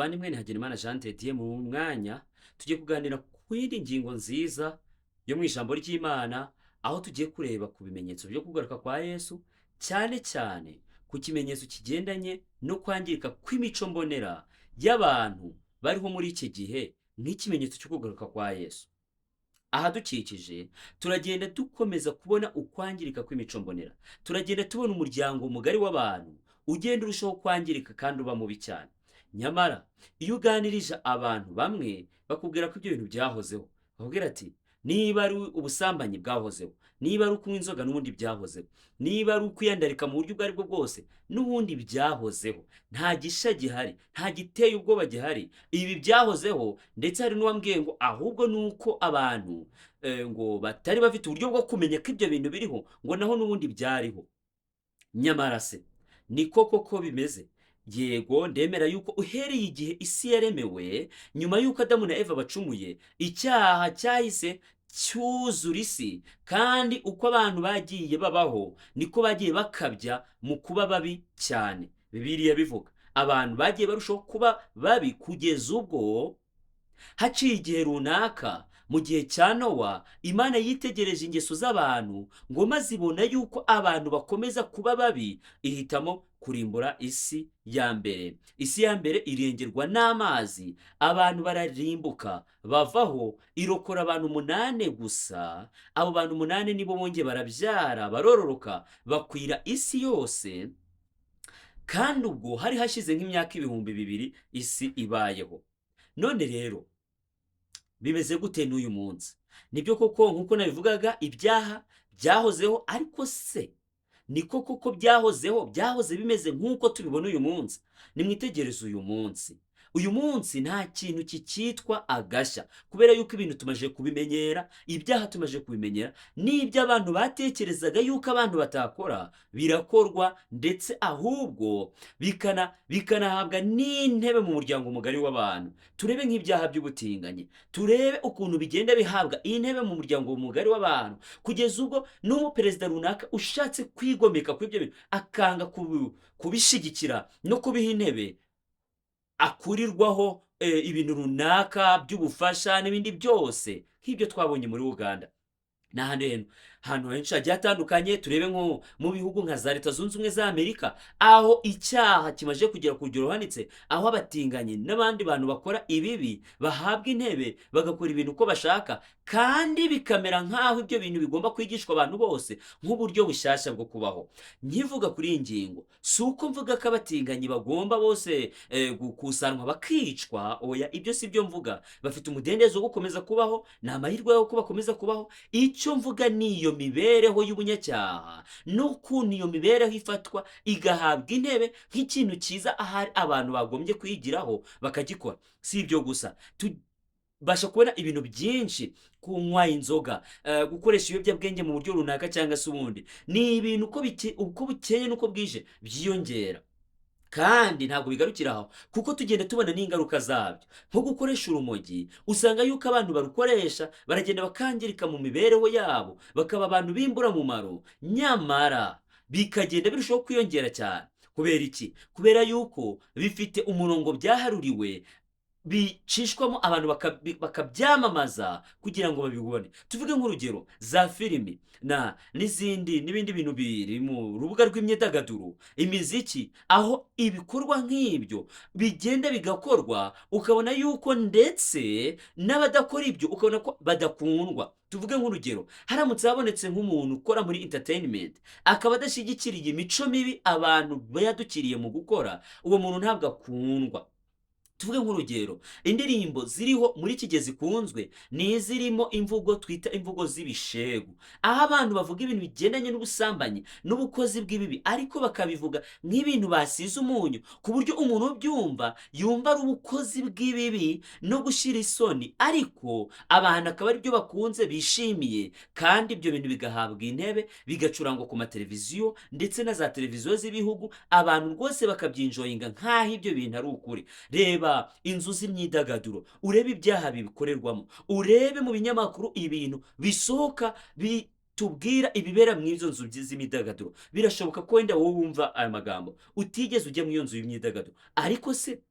Bavandimwe, ni Hagenimana Jean de Dieu. Mu mwanya tugiye kuganira ku yindi ngingo nziza yo mu ijambo ry'Imana, aho tugiye kureba ku bimenyetso byo kugaruka kwa Yesu, cyane cyane ku kimenyetso kigendanye no kwangirika kw'imico mbonera y'abantu bariho muri iki gihe nk'ikimenyetso cyo kugaruka kwa Yesu. Ahadukikije turagenda dukomeza kubona ukwangirika kw'imico mbonera, turagenda tubona umuryango mugari w'abantu ugenda urushaho kwangirika kandi uba mubi cyane. Nyamara iyo uganirije abantu bamwe, bakubwira ko ibyo bintu byahozeho. Bakubwira ati: "Niba ari ubusambanyi bwahozeho, niba ari ukunywa inzoga n'ubundi byahozeho, niba ari ukwiyandarika mu buryo ubwo ari bwo bwose n'ubundi byahozeho, nta gishya gihari, nta giteye ubwoba gihari, ibi byahozeho." Ndetse hari n'uwambwiye ngo ahubwo ni uko abantu ngo batari bafite uburyo bwo kumenya ko ibyo bintu biriho, ngo naho n'ubundi byariho. Nyamara se niko koko bimeze? Yego, ndemera yuko uhereye igihe isi yaremewe, nyuma y'uko Adamu na Eva bacumuye, icyaha cyahise cyuzura isi, kandi uko abantu bagiye babaho niko bagiye bakabya mu kuba babi cyane. Bibiliya bivuga abantu bagiye barushaho kuba babi kugeza ubwo haciye igihe runaka, mu gihe cya Nowa, Imana yitegereje ingeso z'abantu ngo maze ibona yuko abantu bakomeza kuba babi, ihitamo kurimbura isi ya mbere. Isi ya mbere irengerwa n'amazi, abantu bararimbuka bavaho, irokora abantu 8 gusa. Abo bantu 8 nibo bongeye barabyara, barororoka, bakwira isi yose. Kandi ubwo hari hashize nk'imyaka 2000 isi ibayeho. None rero bimeze gute n'uyu munsi? Nibyo koko, nk'uko nabivugaga, ibyaha byahozeho, ariko se niko koko byahozeho, byahoze bimeze nk'uko tubibona uyu munsi? Nimwitegereze uyu munsi. Uyu munsi nta kintu kikitwa agashya, kubera yuko ibintu tumaze kubimenyera, ibyaha tumaze kubimenyera, n'ibyo abantu batekerezaga yuko abantu batakora birakorwa, ndetse ahubwo bikanahabwa n'intebe mu muryango mugari w'abantu. Turebe nk'ibyaha by'ubutinganyi, turebe ukuntu bigenda bihabwa intebe mu muryango mugari w'abantu, kugeza ubwo n'umuperezida runaka ushatse kwigomeka kuri ibyo bintu, akanga kubishyigikira no kubiha intebe, akurirwaho ibintu runaka by'ubufasha n'ibindi byose, nk'ibyo twabonye muri Uganda n'ahandi hantu henshi hagiye hatandukanye. Turebe nko mu bihugu nka za Leta Zunze Ubumwe za Amerika, aho icyaha kimaze kugera ku rugero ruhanitse, aho abatinganyi n'abandi bantu bakora ibibi bahabwa intebe, bagakora ibintu uko bashaka, kandi bikamera nk'aho ibyo bintu bigomba kwigishwa abantu bose nk'uburyo bushyashya bwo kubaho. Nkivuga kuri iyi ngingo, si uko mvuga ko abatinganyi bagomba bose gukusanwa bakicwa. Oya, ibyo si byo mvuga. Bafite umudendezo wo gukomeza kubaho, ni amahirwe yo ko bakomeza kubaho. Icyo mvuga ni iyo mibereho y'ubunyacyaha n'ukuntu iyo mibereho ifatwa igahabwa intebe nk'ikintu cyiza, ahari abantu bagombye kwigiraho bakagikora. Si ibyo gusa, tubasha kubona ibintu byinshi: kunywa inzoga, gukoresha ibiyobyabwenge mu buryo runaka cyangwa se ubundi, ni ibintu uko bukeye n'uko bwije byiyongera. Kandi ntabwo bigarukira aho, kuko tugenda tubona n'ingaruka zabyo. Nko gukoresha urumogi, usanga yuko abantu barukoresha baragenda bakangirika mu mibereho yabo, bakaba abantu b'imburamumaro, nyamara bikagenda birushaho kwiyongera cyane. Kubera iki? Kubera yuko bifite umurongo byaharuriwe bicishwamo abantu, bakabyamamaza kugira ngo babibone. Tuvuge nk'urugero za filimi na n'izindi n'ibindi bintu biri mu rubuga rw'imyidagaduro, imiziki, aho ibikorwa nk'ibyo bigenda bigakorwa, ukabona yuko ndetse n'abadakora ibyo ukabona ko badakundwa. Tuvuge nk'urugero, haramutse habonetse nk'umuntu ukora muri entertainment akaba adashyigikiriye imico mibi abantu bayadukiriye mu gukora, uwo muntu ntabwo akundwa. Tuvuge nk'urugero, indirimbo ziriho muri iki gihe zikunzwe ni izirimo imvugo twita imvugo z'ibishegu, aho abantu bavuga ibintu bigendanye n'ubusambanyi n'ubukozi bw'ibibi, ariko bakabivuga nk'ibintu basize umunyu, ku buryo umuntu ubyumva yumva ari ubukozi bw'ibibi no gushyira isoni, ariko abantu akaba aribyo bakunze, bishimiye. Kandi ibyo bintu bigahabwa intebe, bigacurangwa ku mateleviziyo ndetse na za televiziyo z'ibihugu, abantu rwose bakabyinjoyinga nk'aho ibyo bintu ari ukuri. Reba inzu z'imyidagaduro, urebe ibyaha bibikorerwamo, urebe mu binyamakuru ibintu bisohoka bitubwira ibibera mu izo nzu z'imyidagaduro. Birashoboka ko wenda wowe wumva aya magambo utigeze ujya mu iyo nzu y'imyidagaduro, ariko se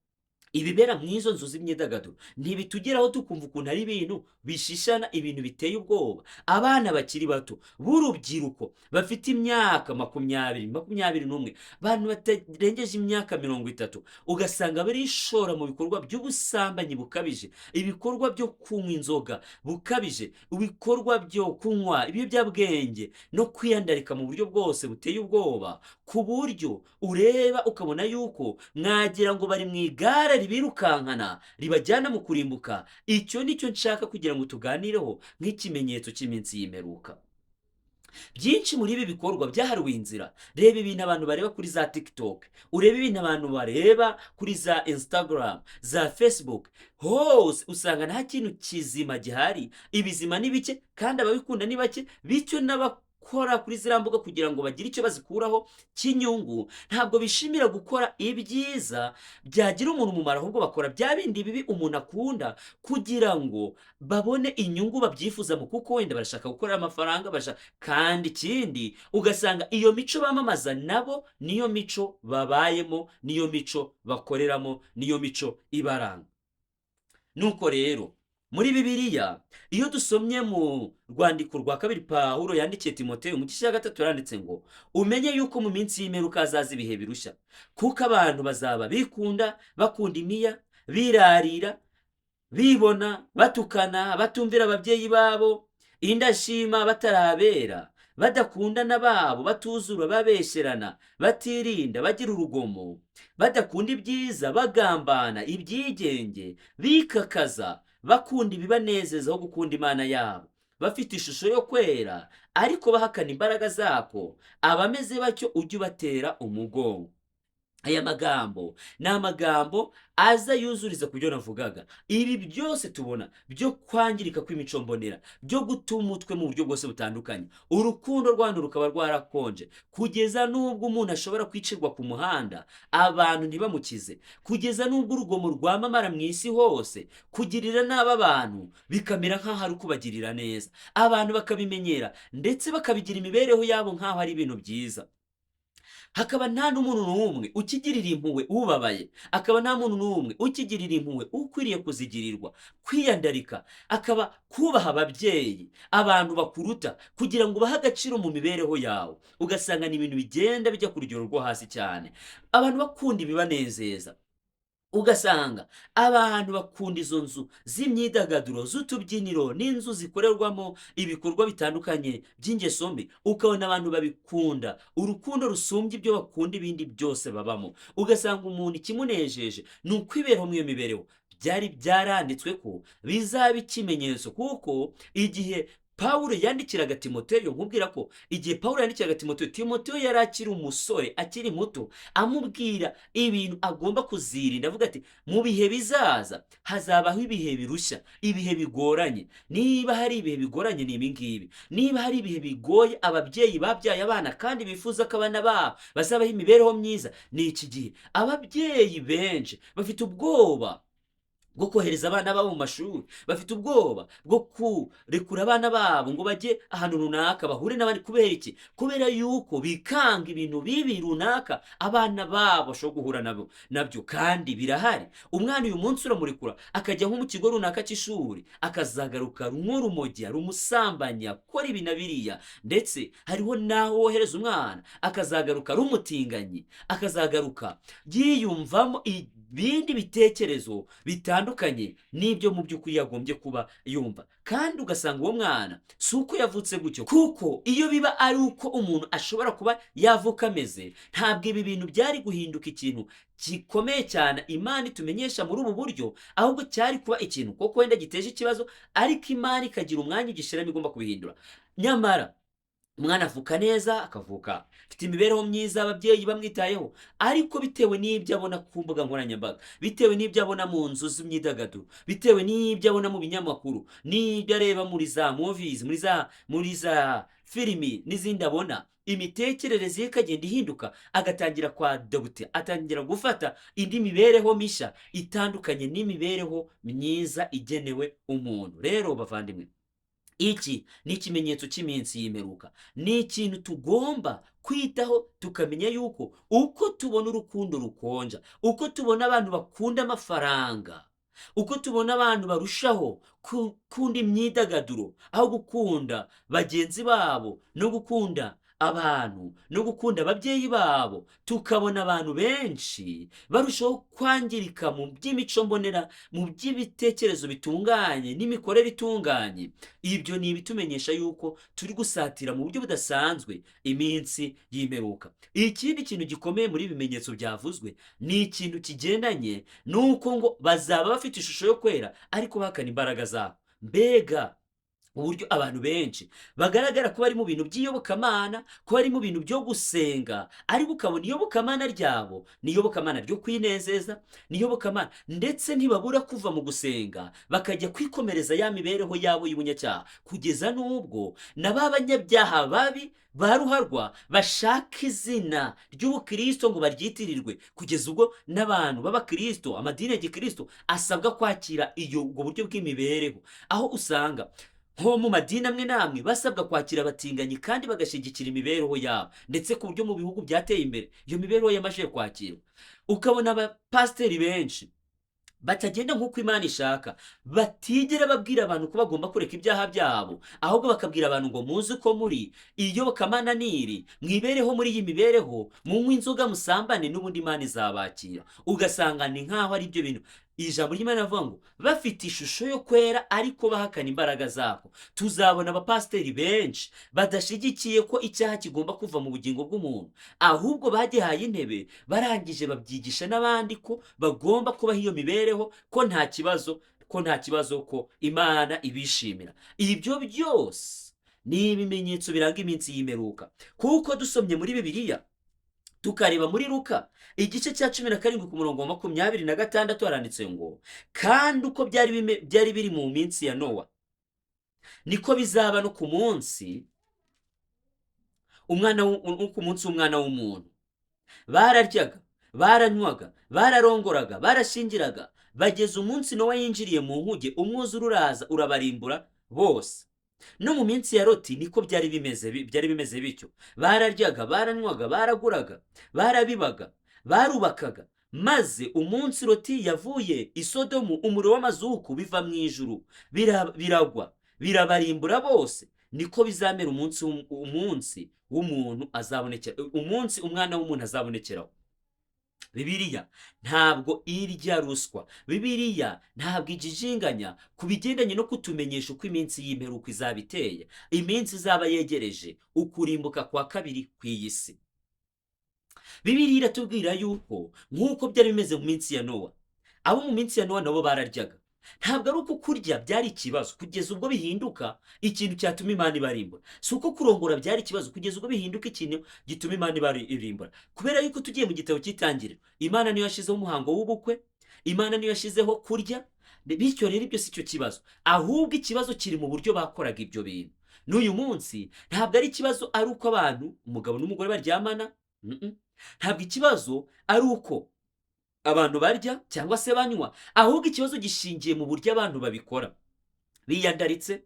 Ibibera mu izo nzu z'imyidagaduro ntibitugeraho, tukumva ukuntu ari ibintu bishishana, ibintu biteye ubwoba. Abana bakiri bato b'urubyiruko bafite imyaka 20, 21, abantu batarengeje imyaka 30, ugasanga barishora mu bikorwa by'ubusambanyi bukabije, ibikorwa byo kunywa inzoga bukabije, ibikorwa byo kunywa ibiyobyabwenge no kwiyandarika mu buryo bwose buteye ubwoba, ku buryo ureba ukabona yuko mwagira ngo bari mu igare ribirukankana ribajyana mu kurimbuka. Icyo nicyo nshaka kugira ngo tuganireho nk'ikimenyetso cy'iminsi y'imperuka. Byinshi muri ibi bikorwa byahariwe inzira. Reba ibintu abantu bareba kuri za TikTok, urebe ibintu abantu bareba kuri za Instagram, za Facebook, hose usanga nta kintu kizima gihari. Ibizima ni bike kandi ababikunda ni bake, bityo n'abakora kuri ziriya mbuga kugira ngo bagire icyo bazikuraho cy'inyungu ntabwo bishimira gukora ibyiza byagira umuntu umumaro, ahubwo bakora bya bindi bibi umuntu akunda kugira ngo babone inyungu babyifuzamo, kuko wenda barashaka gukorera amafaranga, barashaka. Kandi ikindi, ugasanga iyo mico bamamaza nabo niyo mico babayemo, niyo mico bakoreramo, niyo mico ibaranga. Nuko rero muri Bibiliya, iyo dusomye mu rwandiko rwa kabiri Pawulo yandikiye Timoteyo mu gice cya 3, yaranditse ngo: "Umenye yuko mu minsi y'imperuka hazaza ibihe birushya, kuko abantu bazaba bikunda, bakunda imiya, birarira, bibona, batukana, batumvira ababyeyi babo, indashima, batarabera, badakundana babo, batuzura, babesherana, batirinda, bagira urugomo, badakunda ibyiza, bagambana, ibyigenge, bikakaza, bakunda ibibanezeza aho gukunda Imana yabo, bafite ishusho yo kwera ariko bahakana imbaraga zako. Abameze batyo ujye ubatera umugongo." Aya magambo ni amagambo aza yuzuriza ku byo navugaga. Ibi byose tubona byo kwangirika kw'imico mbonera, byo guta umutwe mu buryo bwose butandukanye, urukundo rwanyu rukaba rwarakonje kugeza n'ubwo umuntu ashobora kwicirwa ku muhanda abantu ntibamukize, kugeza n'ubwo urugomo rwamamara mu isi hose, kugirira nabi abantu bikamera nk'aho ari ukubagirira neza, abantu bakabimenyera ndetse bakabigira imibereho yabo nk'aho ari ibintu byiza. Hakaba nta n'umuntu n'umwe ukigirira impuhwe ubabaye, akaba nta muntu n'umwe ukigirira impuhwe ukwiriye kuzigirirwa, kwiyandarika, akaba kubaha ababyeyi, abantu bakuruta, kugira ngo ubahe agaciro mu mibereho yawe, ugasanga ni ibintu bigenda bijya ku rugero rwo hasi cyane. Abantu bakunda ibibanezeza, ugasanga abantu bakunda izo nzu z'imyidagaduro, z'utubyiniro n'inzu zikorerwamo ibikorwa bitandukanye by'ingeso mbi, ukabona abantu babikunda urukundo rusumbye ibyo bakunda ibindi byose babamo. Ugasanga umuntu ikimunejeje ni ukwiberaho muri iyo mibereho. Byari byaranditswe ko bizaba ikimenyetso, kuko igihe Pawulo yandikiraga Timoteyo, nkubwira ko igihe Pawulo yandikiraga Timoteyo, Timoteyo yari akiri umusore, akiri muto, amubwira ibintu agomba kuzirinda, avuga ati: "Mu bihe bizaza hazabaho ibihe birushya, ibihe bigoranye." Niba hari ibihe bigoranye ni ibi ngibi. Niba hari ibihe bigoye ababyeyi babyaye abana kandi bifuza ko abana babo bazabaho imibereho myiza, ni iki gihe. Ababyeyi benshi bafite ubwoba bwo kohereza abana babo mu mashuri, bafite ubwoba bwo kurekura abana babo ngo bajye ahantu runaka bahure n'abandi. Kubera iki? Kubera yuko bikanga ibintu bibi runaka abana babo bashobora guhura nabyo, kandi birahari. Umwana uyu munsi uramurekura akajya nko mu kigo runaka cy'ishuri, akazagaruka nk'urumogi, ari umusambanyi, akora ibi na biriya. Ndetse hariho n'aho wohereza umwana akazagaruka ari umutinganyi, akazagaruka yiyumvamo ibindi bitekerezo bitandukanye n'ibyo mu by'ukuri yagombye kuba yumva. Kandi ugasanga uwo mwana si uko yavutse gutyo, kuko iyo biba ari uko umuntu ashobora kuba yavuka ameze, ntabwo ibi bintu byari guhinduka ikintu gikomeye cyane Imana itumenyesha muri ubu buryo, ahubwo cyari kuba ikintu koko wenda giteje ikibazo, ariko Imana ikagira umwanya igishyiramo igomba kubihindura. Nyamara umwana avuka neza, akavuka afite imibereho myiza, ababyeyi bamwitayeho, ariko bitewe n'ibyo abona ku mbuga nkoranyambaga, bitewe n'ibyo abona mu nzu z'imyidagaduro, bitewe n'ibyo abona mu binyamakuru, n'ibyo areba muri za movies, muri za filimi n'izindi abona, imitekerereze ye ikagenda ihinduka, agatangira kwa dogite, atangira gufata indi mibereho mishya itandukanye n'imibereho myiza igenewe umuntu. Rero bavandimwe, iki ni ikimenyetso cy'iminsi y'imperuka, ni ikintu tugomba kwitaho, tukamenya yuko uko tubona urukundo rukonja, uko tubona abantu bakunda amafaranga, uko tubona abantu barushaho gukunda imyidagaduro aho gukunda bagenzi babo no gukunda abantu no gukunda ababyeyi babo, tukabona abantu benshi barushaho kwangirika mu by'imico mbonera, mu by'ibitekerezo bitunganye n'imikorere itunganye. Ibyo ni ibitumenyesha yuko turi gusatira mu buryo budasanzwe iminsi y'imperuka. Ikindi kintu gikomeye muri ibi bimenyetso byavuzwe ni ikintu kigendanye n'uko ngo bazaba bafite ishusho yo kwera ariko bahakana imbaraga zabo. Mbega uburyo abantu benshi bagaragara ko bari mu bintu by'iyobokamana, ko bari mu bintu byo gusenga, ariko ukabona iyobokamana ryabo ni iyobokamana ryo kwinezeza, ni iyobokamana, ndetse ntibabura kuva mu gusenga bakajya kwikomereza ya mibereho yabo y'ubunyacyaha, kugeza n'ubwo na ba banyabyaha babi ba ruharwa bashaka izina ry'ubukristo ngo baryitirirwe, kugeza ubwo n'abantu b'abakristo, amadini ya gikristo asabwa kwakira iyo ubwo buryo bw'imibereho, aho usanga nko mu madini amwe n'amwe basabwa kwakira abatinganyi kandi bagashyigikira imibereho yabo, ndetse ku buryo mu bihugu byateye imbere iyo mibereho yamajije kwakirwa. Ukabona abapasiteri benshi batagenda nk'uko Imana ishaka, batigera babwira abantu ko bagomba kureka ibyaha byabo, ahubwo bakabwira abantu ngo muzi uko muri, iyobokamana niri, mwibereho muri iyi mibereho, munywe inzoga, musambane, n'ubundi Imana izabakira. Ugasanga ni nk'aho ari ibyo bintu. Ijambo ry'Imana rivuga ngo bafite ishusho yo kwera ariko bahakana imbaraga zabo. Tuzabona abapasiteri benshi badashyigikiye ko icyaha kigomba kuva mu bugingo bw'umuntu, ahubwo bagihaye intebe, barangije babyigisha n'abandi ko bagomba kubaho iyo mibereho, ko nta kibazo, ko nta kibazo, ko Imana ibishimira. Ibyo byose ni ibimenyetso biranga iminsi y'imperuka, kuko dusomye muri Bibiliya tukareba muri Luka igice cya 17 ku murongo wa 26 haranditse ngo kandi uko byari biri mu minsi ya Nowa niko bizaba no ku munsi ku munsi w'umwana w'umuntu. Bararyaga, baranywaga, bararongoraga, barashingiraga, bageza umunsi Nowa yinjiriye mu nkuge, umwuzure uraza urabarimbura bose. No mu minsi ya Loti niko byari bimeze bityo. Bararyaga, baranywaga, baraguraga, barabibaga, barubakaga, maze umunsi Loti yavuye i Sodomu umuriro w'amazuku biva mu ijuru biragwa birabarimbura bose. Niko bizamera umunsi w'umuntu azabonekera, umunsi umwana w'umuntu azabonekeraho. Bibiliya ntabwo irya ruswa, Bibiliya ntabwo ijijinganya ku bigendanye no kutumenyesha uko iminsi y'imperuka izaba iteye, iminsi izaba yegereje ukurimbuka kwa kabiri kw'iyi si. Bibiliya iratubwira yuko nk'uko byari bimeze mu minsi ya Nowa, abo mu minsi ya Nowa nabo bararyaga. Ntabwo ari uko kurya byari ikibazo kugeza ubwo bihinduka ikintu cyatuma Imana ibarimbura. Si uko kurongora byari ikibazo kugeza ubwo bihinduka ikintu gituma Imana ibarimbura. Kubera yuko tugiye mu gitabo cy'Itangiriro, Imana niyo yashyizeho umuhango w'ubukwe, Imana niyo yashyizeho kurya, bityo rero ibyo si cyo kibazo, ahubwo ikibazo kiri mu buryo bakoraga ibyo bintu. N'uyu munsi ntabwo ari ikibazo ari uko abantu umugabo n'umugore baryamana, ntabwo ikibazo ari uko abantu barya cyangwa se banywa, ahubwo ikibazo gishingiye mu buryo abantu babikora. Biyandaritse,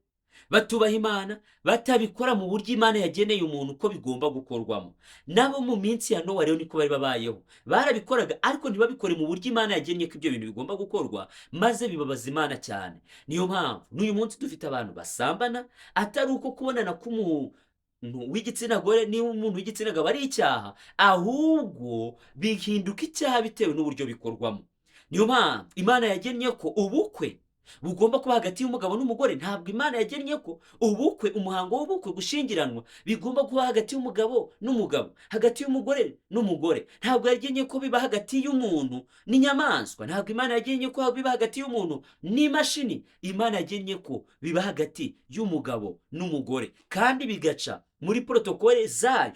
batubaha Imana, batabikora mu buryo Imana yageneye umuntu uko bigomba gukorwamo. Nabo mu minsi ya Nowa rero niko bari babayeho, barabikoraga ariko ntibabikore mu buryo Imana yagennye ko ibyo bintu bigomba gukorwa, maze bibabaza Imana cyane. Niyo mpamvu n'uyu munsi dufite abantu basambana, atari uko kubonana k'umuntu w'igitsina gore niba umuntu w'igitsina gabo ari icyaha, ahubwo bihinduka icyaha bitewe n'uburyo bikorwamo. Niyo mpamvu Imana yagennye ko ubukwe bugomba kuba hagati y'umugabo n'umugore. Ntabwo Imana yagennye ko ubukwe, umuhango w'ubukwe, gushyingiranwa bigomba kuba hagati y'umugabo n'umugabo, hagati y'umugore n'umugore. Ntabwo yagennye ko biba hagati y'umuntu n'inyamaswa. Ntabwo Imana yagennye ko biba hagati y'umuntu n'imashini. Imana yagennye ko biba hagati y'umugabo n'umugore, kandi bigaca muri protokole zayo,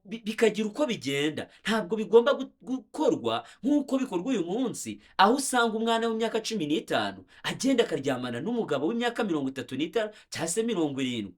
bikagira uko bigenda. Ntabwo bigomba gukorwa nk'uko bikorwa uyu munsi, aho usanga umwana w'imyaka 15 agenda akaryamana n'umugabo w'imyaka 35 cyangwa se 70.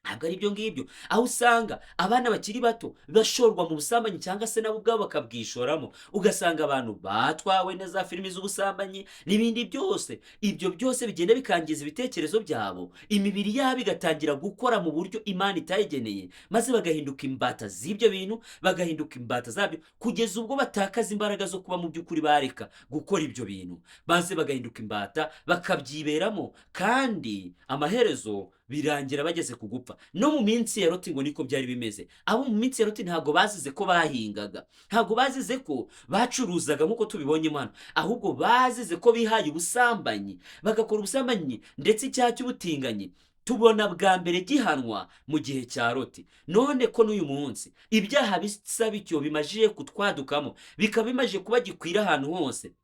Ntabwo ari ibyo ngibyo, aho usanga abana bakiri bato bashorwa mu busambanyi cyangwa se nabo ubwabo bakabwishoramo, ugasanga abantu batwawe na za filimi z'ubusambanyi n'ibindi byose. Ibyo byose bigenda bikangiza ibitekerezo byabo, imibiri yabo igatangira gukora mu buryo Imana itayigeneye, maze bagahinduka imbata z'ibyo bintu, bagahinduka imbata zabyo, kugeza ubwo batakaza imbaraga zo kuba mu by'ukuri bareka gukora ibyo bintu, maze bagahinduka imbata bakabyiberamo, kandi amaherezo birangira bageze ku gupfa. No mu minsi ya Loti ngo niko byari bimeze. Abo mu minsi ya Loti ntabwo bazize ko bahingaga, ntabwo bazize ko bacuruzaga nk'uko tubibonye hano, ahubwo bazize ko bihaye ubusambanyi, bagakora ubusambanyi, ndetse icyaha cy'ubutinganyi tubona bwa mbere gihanwa mu gihe cya Loti. None ko n'uyu munsi ibyaha bisa bityo bimajije kutwadukamo, bikaba bimaze kuba gikwira ahantu hose,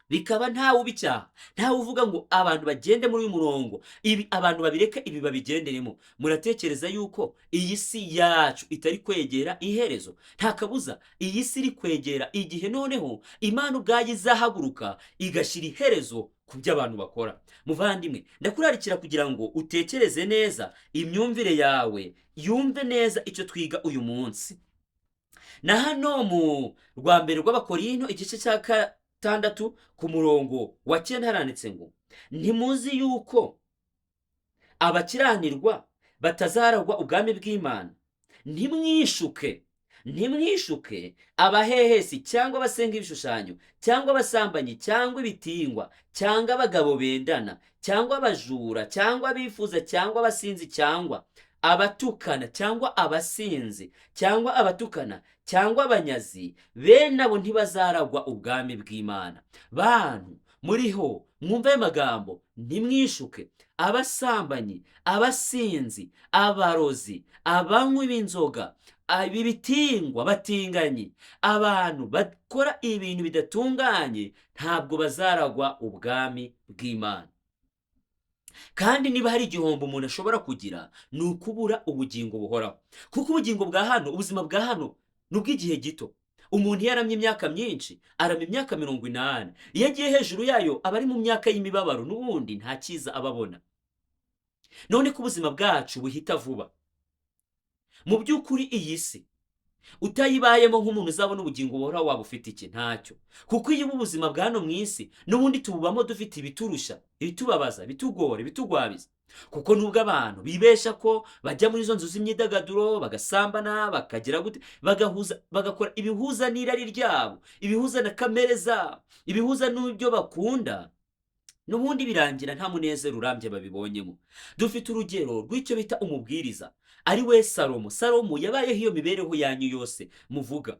bikaba ntawe ubicyaha, ntawe uvuga ngo abantu bagende muri uyu murongo, ibi abantu babireke, ibi babigenderemo. Muratekereza yuko iyi si yacu itari kwegera iherezo? Nta kabuza iyi si iri kwegera igihe noneho Imana ubwayo izahaguruka igashyira iherezo ku byo abantu bakora. Muvandimwe, ndakurarikira kugira ngo utekereze neza, imyumvire yawe yumve neza icyo twiga uyu munsi. Na hano mu rwa mbere rw'Abakorinto igice cya 6 ku murongo wa 9 haranditse ngo: ntimuzi yuko abakiranirwa batazaragwa ubwami bw'Imana? Ntimwishuke, ntimwishuke, abahehesi cyangwa abasenga ibishushanyo cyangwa abasambanyi cyangwa ibitingwa cyangwa abagabo bendana cyangwa abajura cyangwa abifuza cyangwa abasinzi cyangwa abatukana cyangwa abasinzi cyangwa abatukana cyangwa abanyazi, bene abo ntibazaragwa ubwami bw'Imana. Bantu muriho mwumve ayo magambo, ntimwishuke. Abasambanyi, abasinzi, abarozi, abanywi b'inzoga, ibitingwa, batinganyi, abantu bakora ibintu bidatunganye ntabwo bazaragwa ubwami bw'Imana. Kandi niba hari igihombo umuntu ashobora kugira ni ukubura ubugingo buhoraho, kuko ubugingo bwa hano, ubuzima bwa hano ni ubw'igihe gito. Umuntu iyo aramye imyaka myinshi, arama imyaka 80, iyo agiye hejuru yayo aba ari mu myaka y'imibabaro, n'ubundi nta cyiza aba abona. None ko ubuzima bwacu buhita vuba, mu by'ukuri iyi si utayibayemo nk'umuntu uzabona ubugingo buhoraho waba ufite iki? Ntacyo. Kuko iyo ubuzima bwa hano mu isi n'ubundi tububamo dufite ibiturusha, ibitubabaza, ibitugora, ibitugwabiza. Kuko nubwo abantu bibesha ko bajya muri izo nzu z'imyidagaduro bagasambana, bakagira gute, bagahuza, bagakora ibihuza n'irari ryabo, ibihuza na kamere zabo, ibihuza n'ibyo bakunda, n'ubundi birangira nta munezero urambye babibonyemo. Dufite urugero rw'icyo bita umubwiriza, ari we Salomo. Salomo yabayeho iyo mibereho yanyu yose muvuga,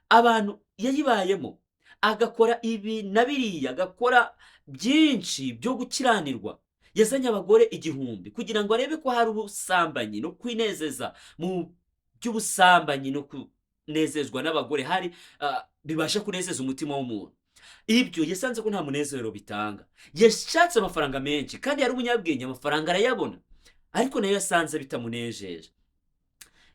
abantu yayibayemo, agakora ibi na biriya, agakora byinshi byo gukiranirwa. Yazanye abagore 1000 kugira ngo arebe ko hari ubusambanyi no kwinezeza mu by'ubusambanyi no kunezezwa n'abagore hari bibasha kunezeza umutima w'umuntu. Ibyo yasanze ko nta munezero bitanga. Yashatse amafaranga menshi kandi yari umunyabwenge, amafaranga arayabona, ariko nayo yasanze bitamunejeje.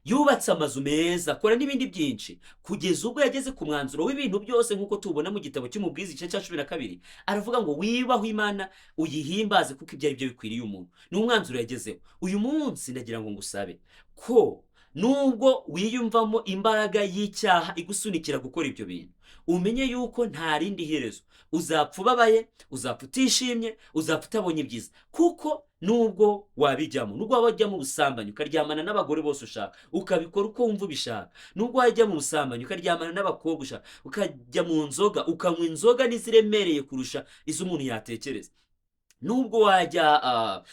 Yubatse amazu meza, akora n'ibindi byinshi, kugeza ubwo yageze ku mwanzuro w'ibintu byose nk'uko tubona mu gitabo cy'Umubwiriza igice cya 12. Aravuga ngo wibaho Imana uyihimbaze kuko ibyo ari byo bikwiriye umuntu. Ni umwanzuro yagezeho. Uyu munsi ndagira ngo ngusabe ko nubwo wiyumvamo imbaraga y'icyaha igusunikira gukora ibyo bintu, umenye yuko nta rindi herezo. Uzapfa ubabaye, uzapfa utishimye, uzapfa utabonye ibyiza. Kuko nubwo wabijyamo, nubwo waba wajya mu busambanyi ukaryamana n'abagore bose ushaka, ukabikora uko wumva ubishaka, nubwo wajya mu busambanyi ukaryamana n'abakobwa ushaka, ukajya mu nzoga ukanywa inzoga n'iziremereye kurusha izo umuntu yatekereza, nubwo wajya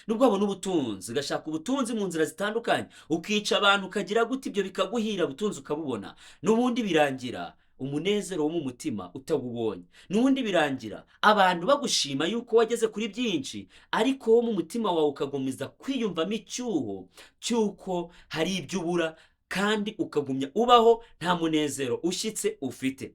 nubwo wabona ubutunzi ugashaka ubutunzi mu nzira zitandukanye, ukica abantu ukagira gute, ibyo bikaguhira, ubutunzi ukabubona, n'ubundi birangira umunezero wo mu mutima utawubonye. N'ubundi birangira abantu bagushima yuko wageze kuri byinshi, ariko wo mu mutima wawe ukagumiza kwiyumvamo icyuho cy'uko hari ibyo ubura, kandi ukagumya ubaho nta munezero ushyitse ufite.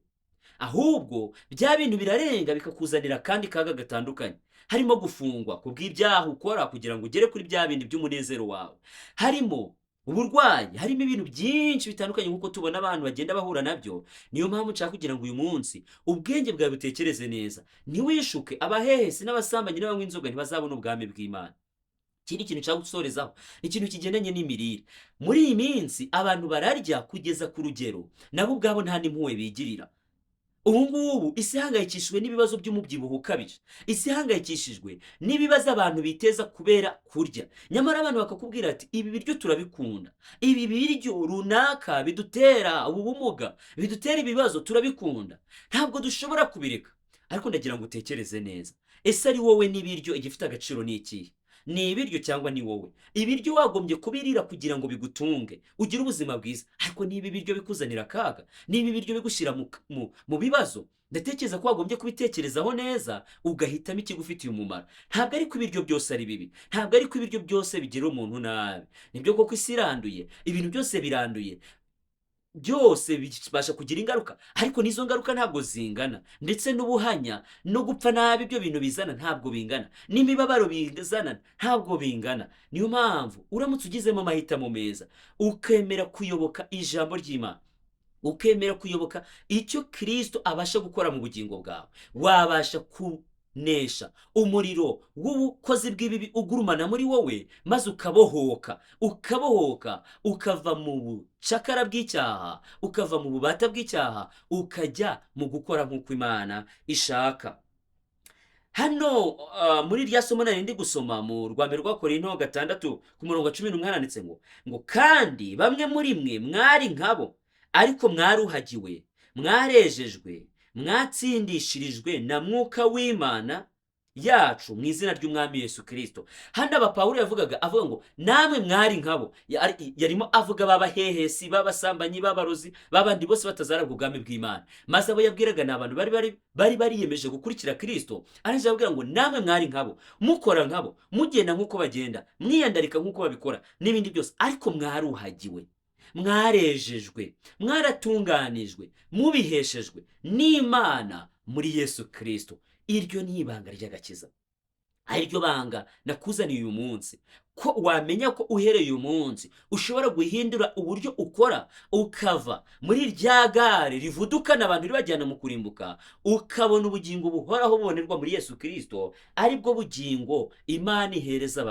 Ahubwo bya bintu birarenga bikakuzanira kandi kaga gatandukanye, harimo gufungwa kubw'ibyaha ukora kugira ngo ugere kuri bya bindi by'umunezero wawe, harimo uburwayi, harimo ibintu byinshi bitandukanye nk'uko tubona abantu bagenda bahura nabyo. Niyo mpamvu nshaka kugira ngo uyu munsi ubwenge bwawe butekereze neza, ntiwishuke. Abahehesi n'abasambanyi n'abanywa inzoga ntibazabona ubwami bw'Imana. Ikindi kintu nshaka gusorezaho ni ikintu kigendanye n'imirire. Muri iyi minsi abantu bararya kugeza ku rugero nabo ubwabo nta n'impuhwe bigirira. Ubu ngubu isi ihangayikishijwe n'ibibazo by'umubyibuho ukabije, isi ihangayikishijwe n'ibibazo abantu biteza kubera kurya. Nyamara abantu bakakubwira ati ibi biryo turabikunda, ibi biryo runaka bidutera ubu bumuga, bidutera ibibazo turabikunda, ntabwo dushobora kubireka. Ariko ndagira ngo utekereze neza, ese ari wowe n'ibiryo igifite agaciro ni ikihe? Ni ibiryo cyangwa ni wowe? Ibiryo wagombye kubirira kugira ngo bigutunge ugire ubuzima bwiza, ariko niba ibiryo bikuzanira akaga, niba ibiryo bigushyira mu bibazo, ndatekereza ko wagombye kubitekerezaho neza ugahitamo ikigufitiye umumaro. Ntabwo ariko ibiryo byose ari bibi, ntabwo ariko ibiryo byose bigira umuntu nabi. Nibyo koko isi iranduye, ibintu byose biranduye, byose bibasha kugira ingaruka, ariko n'izo ngaruka ntabwo zingana, ndetse n'ubuhanya no gupfa nabi ibyo bintu bizana ntabwo bingana, n'imibabaro bizana ntabwo bingana. Niyo mpamvu uramutse ugizemo amahitamo meza, ukemera kuyoboka ijambo ry'Imana, ukemera kuyoboka icyo Kristo abasha gukora mu bugingo bwawe, wabasha kunesha umuriro w'ubukozi bw'ibibi ugurumana muri wowe, maze ukabohoka, ukabohoka ukava mu bucakara bw'icyaha, ukava mu bubata bw'icyaha, ukajya mu gukora nk'uko Imana ishaka. Hano muri rya somo nari ndi gusoma mu rwa mbere rwa Korinto 6 ku murongo wa 11 handitse ngo kandi bamwe muri mwe mwari nkabo, ariko mwaruhagiwe, mwarejejwe, mwatsindishirijwe na Mwuka w'Imana yacu mu izina ry'Umwami Yesu Kristo. Hano aba Pawulo yavugaga avuga ngo namwe mwari nkabo, yarimo avuga b'abahehesi, b'abasambanyi, b'abarozi, b'abandi bose batazarabwa ubwami bw'Imana. Maze abo yabwiraga ni abantu bari bariyemeje gukurikira Kristo. Arangije ababwira ngo namwe mwari nkabo, mukora nkabo, mugenda nk'uko bagenda, mwiyandarika nk'uko babikora n'ibindi byose, ariko mwaruhagiwe, mwarejejwe, mwaratunganijwe, mubiheshejwe n'Imana muri Yesu Kristo. Iryo ni ibanga ry'agakiza, ariryo banga nakuzaniye uyu munsi, ko wamenya ko uhereye uyu munsi ushobora guhindura uburyo ukora, ukava muri rya gare rivudukana abantu ribajyana mu kurimbuka, ukabona ubugingo buhoraho bubonerwa muri Yesu Kristo, aribwo bugingo Imana ihereza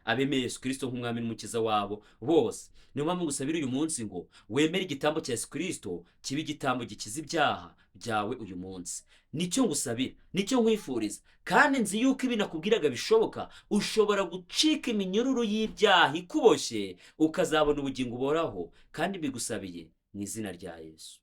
abemeye Yesu Kristo nk'umwami n'umukiza wabo bose. Niyo mpamvu ngusabira uyu munsi ngo wemere igitambo cya Yesu Kristo kibe igitambo gikiza ibyaha byawe uyu munsi. Nicyo ngusabira, nicyo nkwifuriza, kandi nzi yuko ibi nakubwiraga bishoboka. Ushobora gucika iminyururu y'ibyaha ikuboshye, ukazabona ubugingo buhoraho, kandi mbigusabiye mu izina rya Yesu.